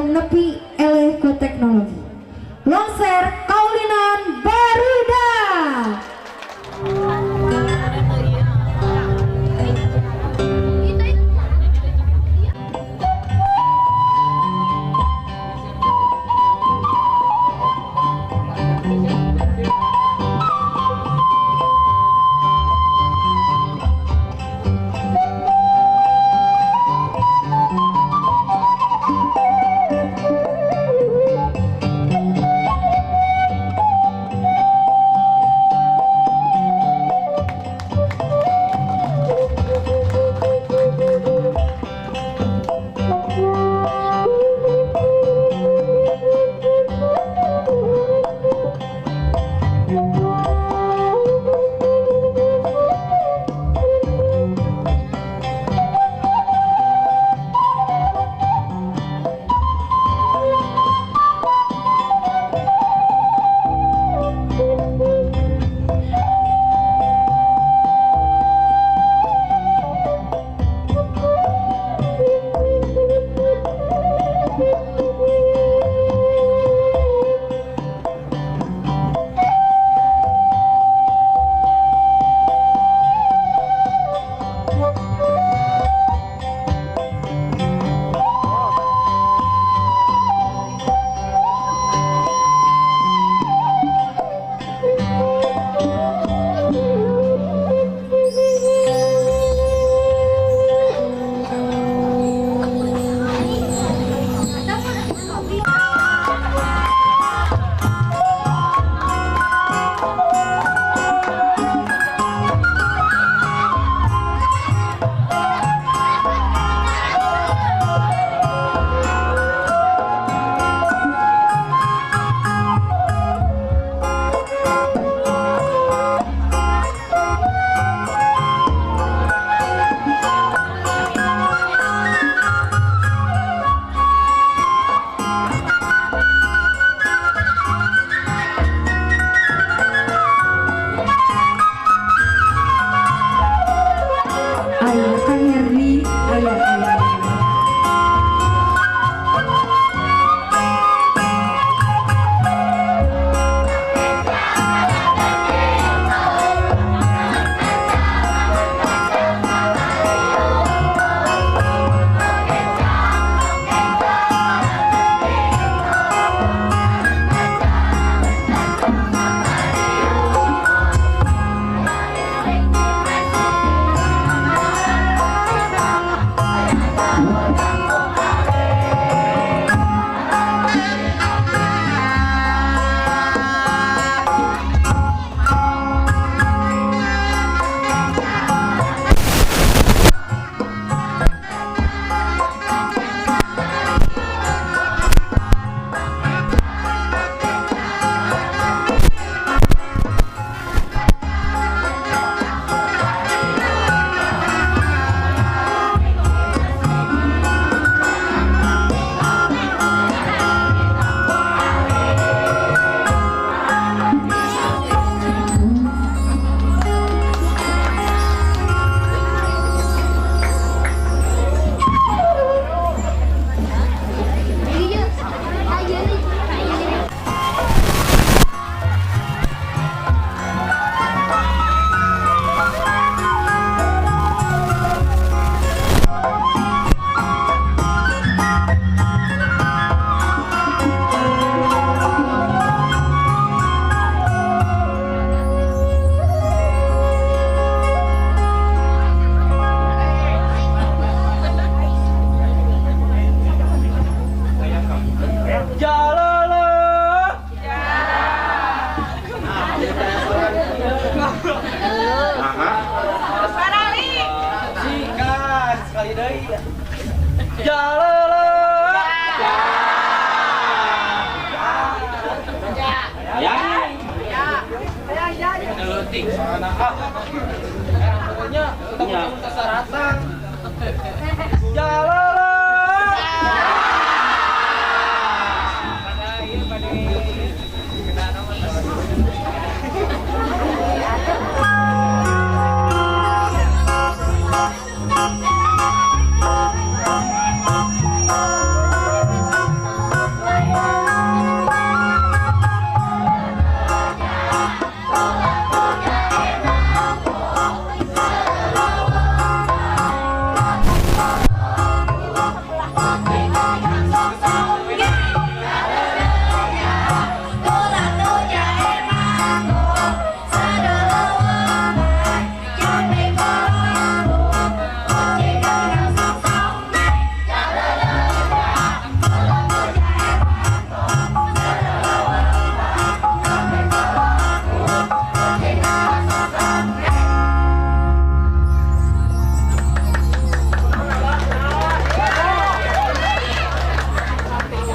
Tong nepi eleh ku teknologi. Longser Kaulinan Barudak.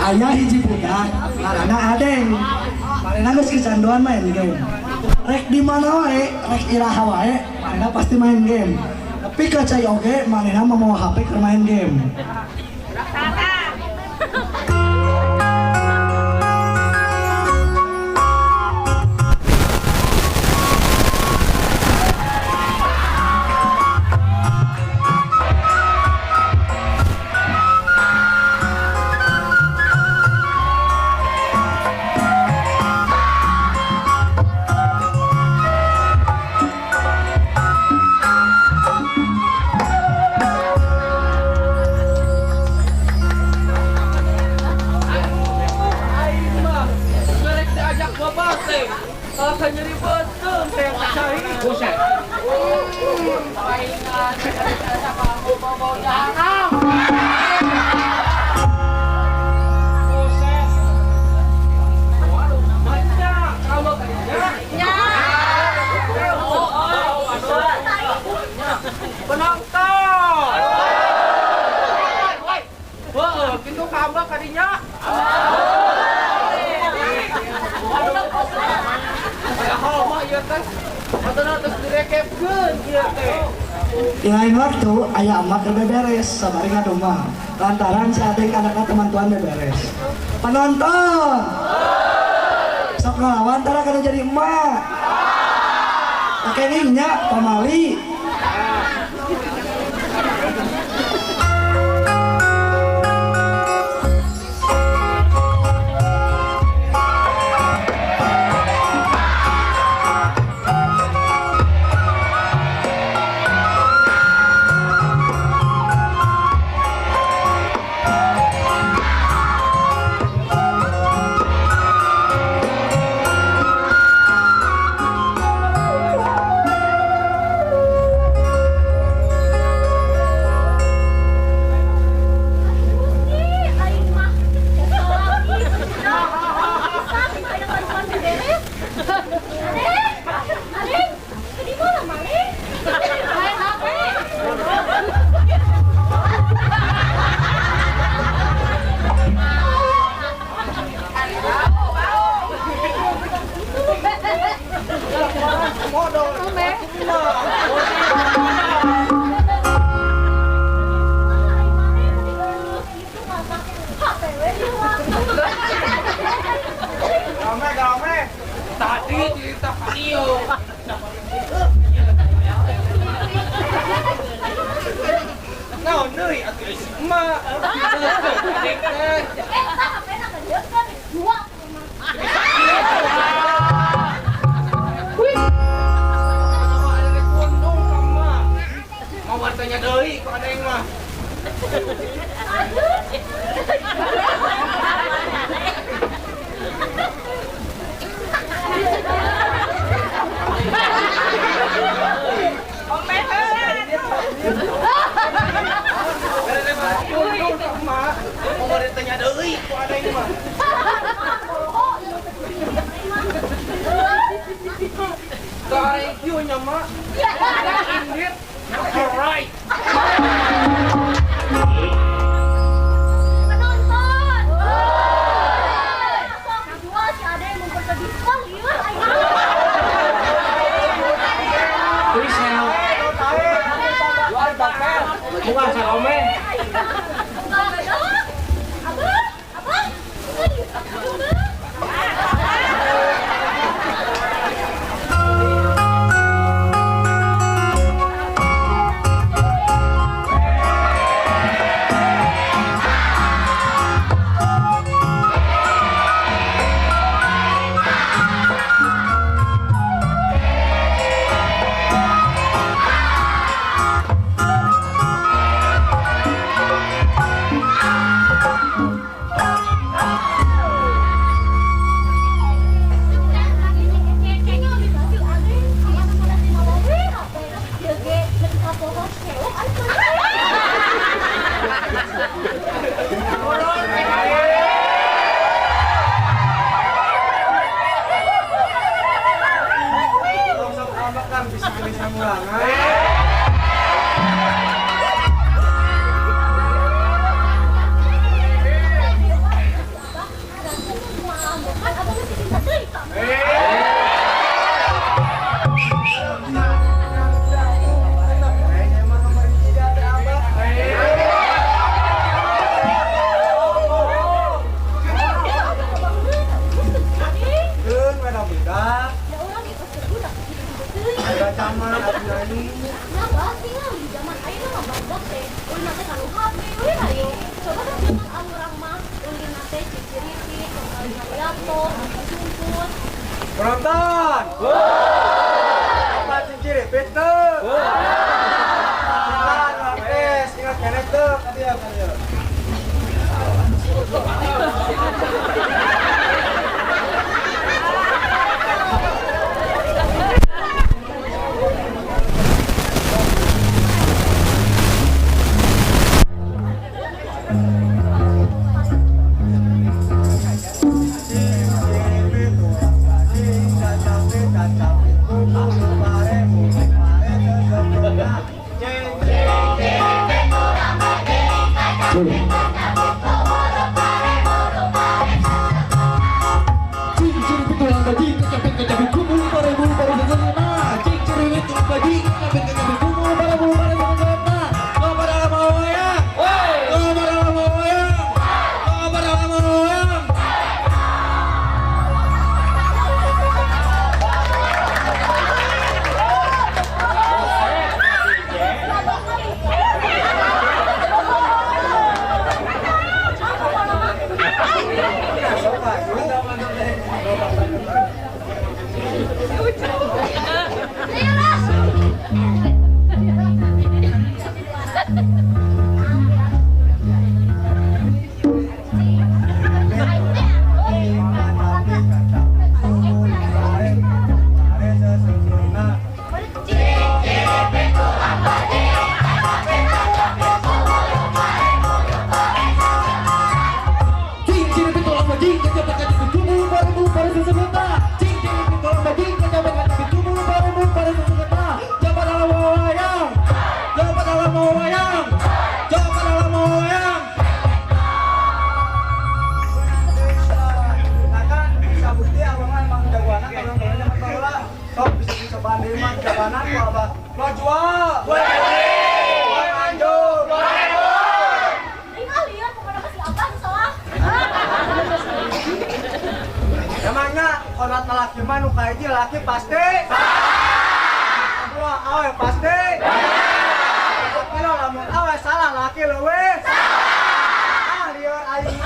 Aya hiji budak ngaranna Adeng. Manehna geus kecanduan main game. Rek di mana wae, rek iraha wae, manehna pasti main game. Tapi ka cai oge manehna mah mawa HP keur main game. Di lain waktu, ayah emak keur beberes, sabari ngadoma. Lantaran si Adeng anakna teman tuan beberes. Penonton! Sok ngelawan tara kana jadi emak. Pakai minyak, pamali. Penonton. Apa cincin teu? Ingat keneh teu ka dieu ka dieu. Laki pasti kedua awe pasti kalau lamun awe salah laki leuwih ah lieur aing.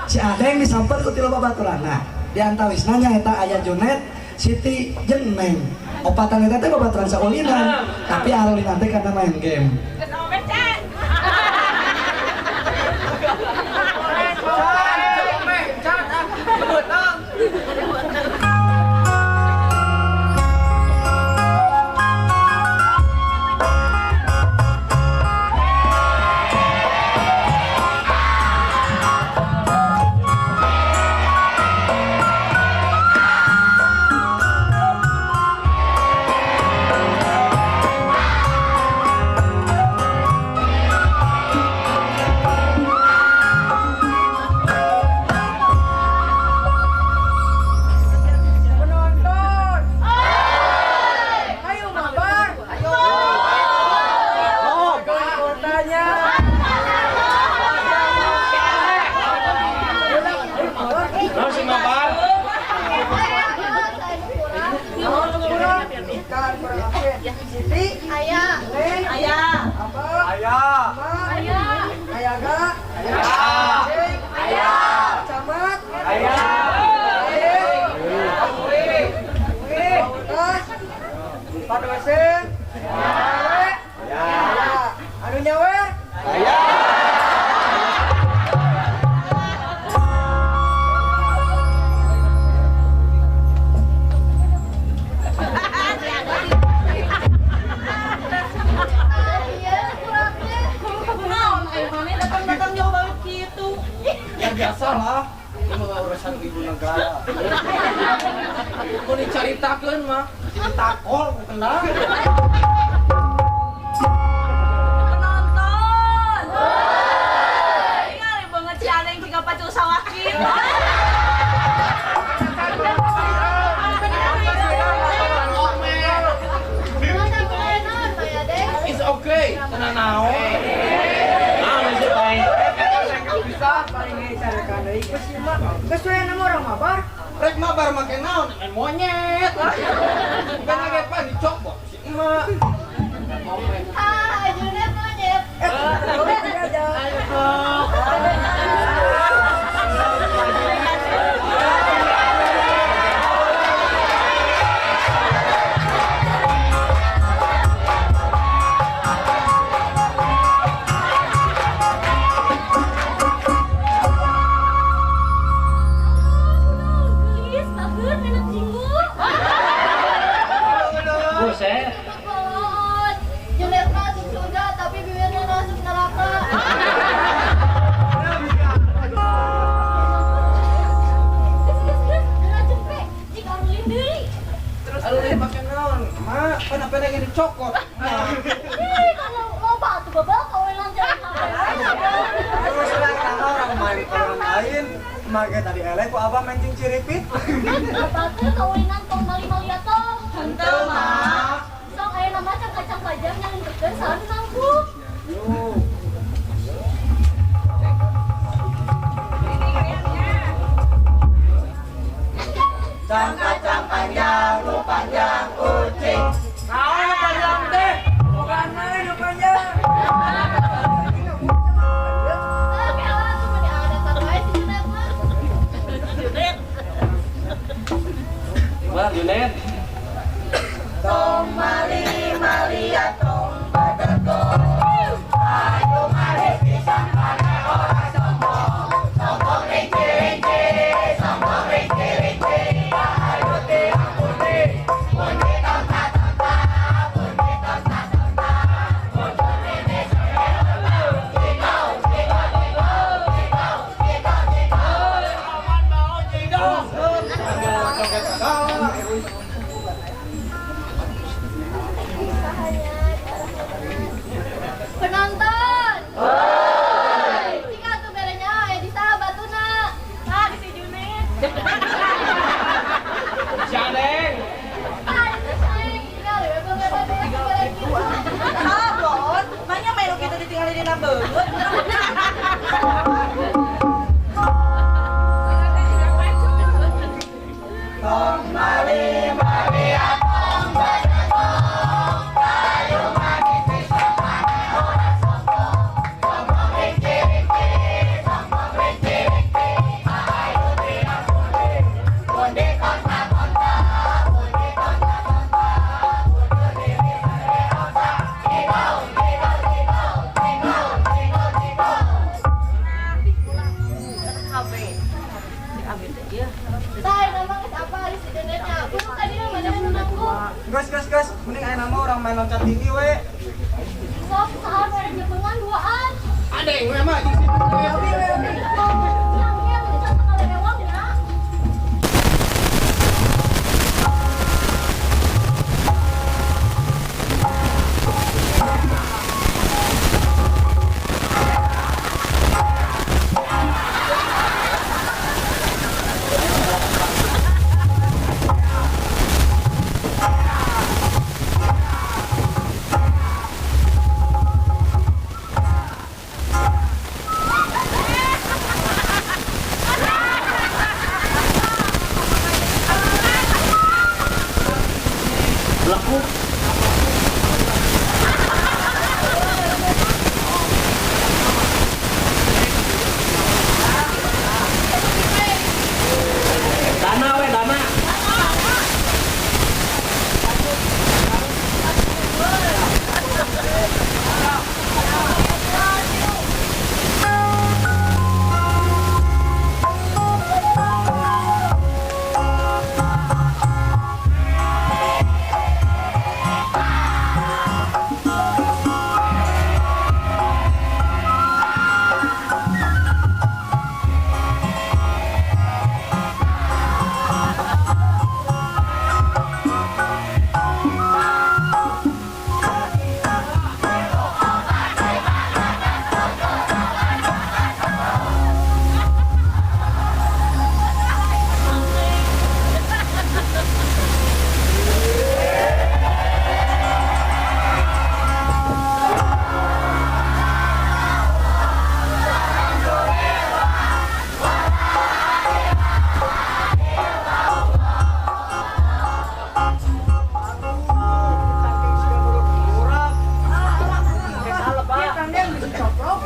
Si Adeng disamper ku tilu babaturana di antawisna nyaeta aya Junet, Siti jeung Neng. Opatan eta teh babaturan saulinan, tapi arulinan teh karena main game. Dicaritakeun mah ditakol ku kendang. Penonton. Ningali banget si Aneng jika pacul sawah kitu. It's okay, tenang naon. Kesuai nama orang mabar. Rek mabar make naon? Main monyet. Bukan lagi apa dicopot si emak. Ah, Junet monyet. Ayo. dicokot. Ih, kalau loba atuh bebel kaulinan jalan HP. Terus lah orang main orang lain. Mage tadi eleh ku abah mancing ciripit. Abah teh kaulinan tong mali-mali atuh. Henteu mah. Sok aya nama kacang panjang nyangkeun saha nu nanggung. Kacang panjang, lu panjang kucing. Naon nu panjang teh? Bukan main nu panjang. Oke lah, tuh meni ada tato aja si Junet mah. Wah, Junet. Tong mali malia tong badagong. Ayo mari pisan kana ora sombong. Sombong rinci rinci, sombong rinci rinci. Ayo teh ampuni, pundi tong ta tong ta, pundi tong ta tong ta. Bojone ne sore ora. Ciko ciko ciko, ciko ciko ciko. Aman bau jidong. Penonton. Jika tuh berenya aya di saha batuna. Ah, di si Junet. Si Adeng. Ah, itu saya tinggal ya, banget ada yang bere kitu. Ah, blon. Manya main kitu ditinggalin dina beungeut. Tong mali malia tong badagong. Kayu manis pisan kana ora sombong. Sombong rinci rinci, sombong rinci rinci. Ayo teh ampuni, pundi tong ta tong ta, pundi tong ta tong ta. Bojone ne sore ora. Ciko ciko ciko, ciko ciko ciko. Tah, nama geus apa ari si Junetnya? Kudu ka dieu mana nu nanggung. Gas gas gas, mending aya nama orang main loncat tinggi we. Sok saha nu rek nyepengan duaan. Adeng we mah jeung si Junet. Yang yang geus sakalewang nya. Dana we, dana.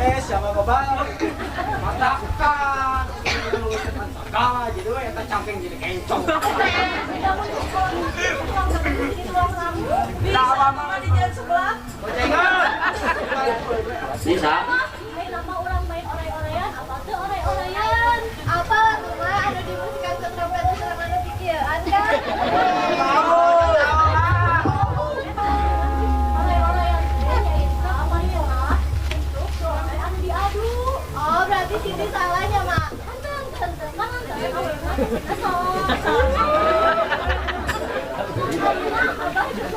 Eh, siapa bapak? Matakan. Segala jadi we eta cangkeng jadi kencong. Bisa mah di jalan sebelah. Bocengan. Bisa. Hai nama orang main oray-orayan, apa tuh oray-orayan? Apa tuh mah anu dimusikan ke trompet sareng anu kikieuan kan? Oray-orayan teh nyaeta apa ya? Untuk trompet anu diadu. Oh, berarti Siti salahnya, Mak. Henteu, henteu, mah henteu, awalna sok. Ayeuna abah jeung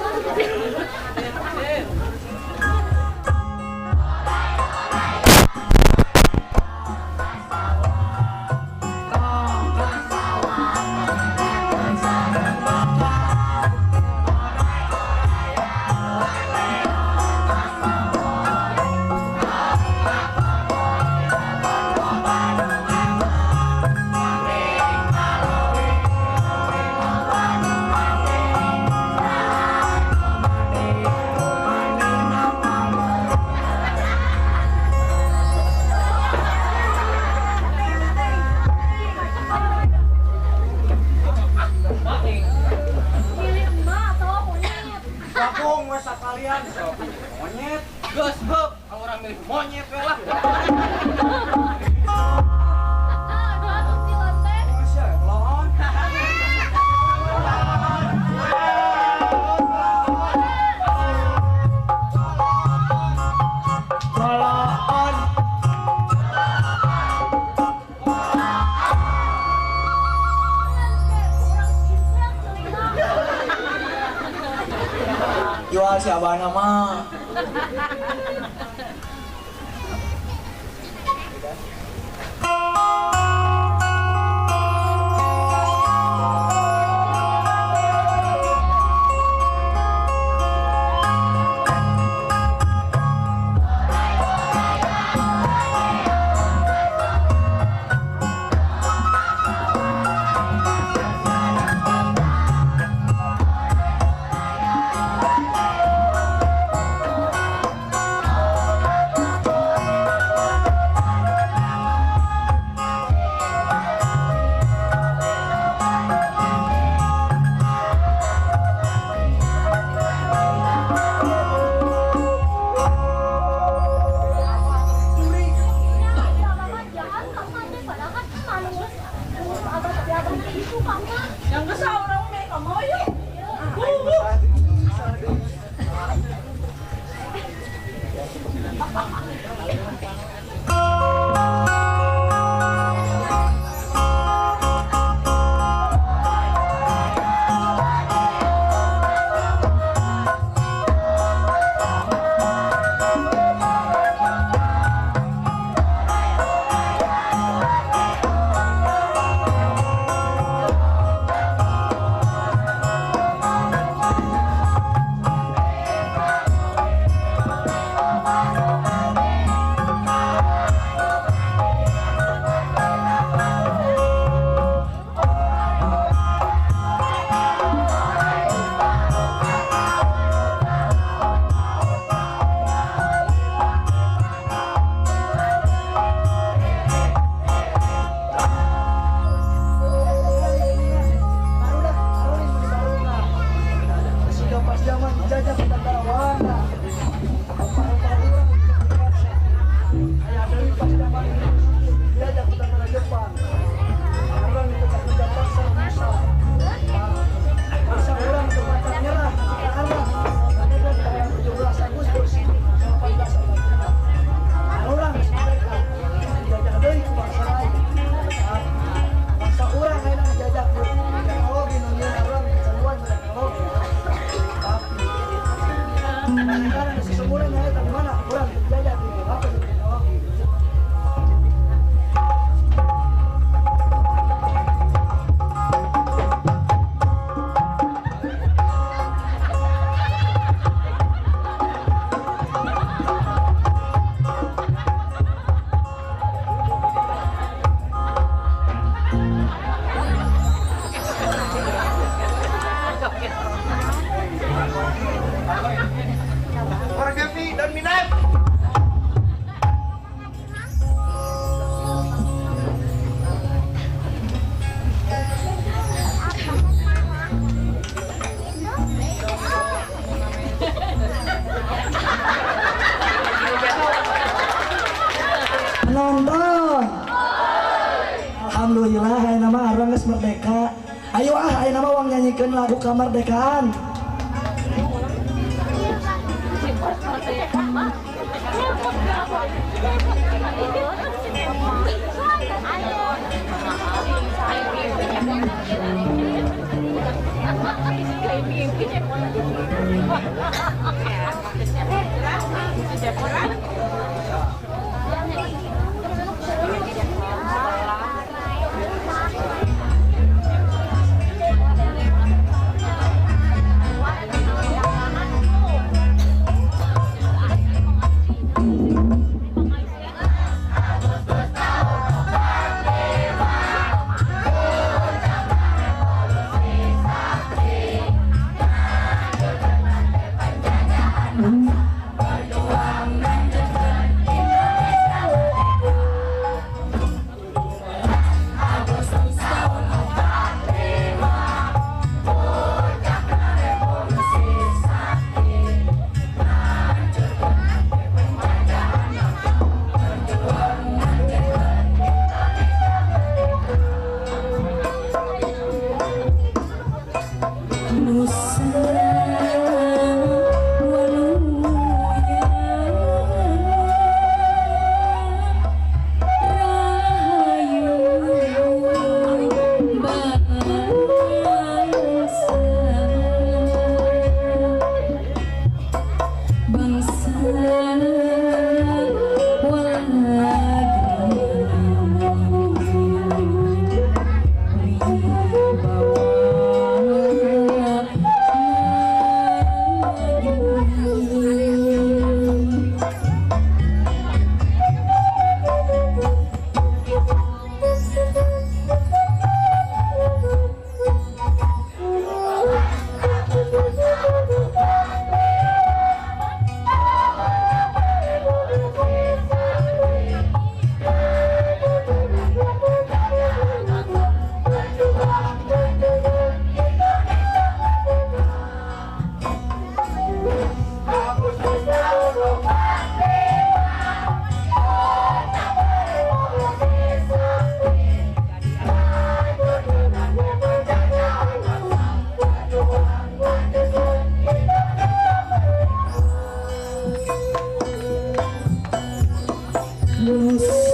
milih monyet we lah. Jual si abah nama. Yang kesal orang mah kamu yuk. Nonton. Alhamdulillah ayeuna mah urang geus merdeka. Ayo ah ayeuna mah wang nyanyikeun lagu kemerdekaan. Agustus tahun Lulus.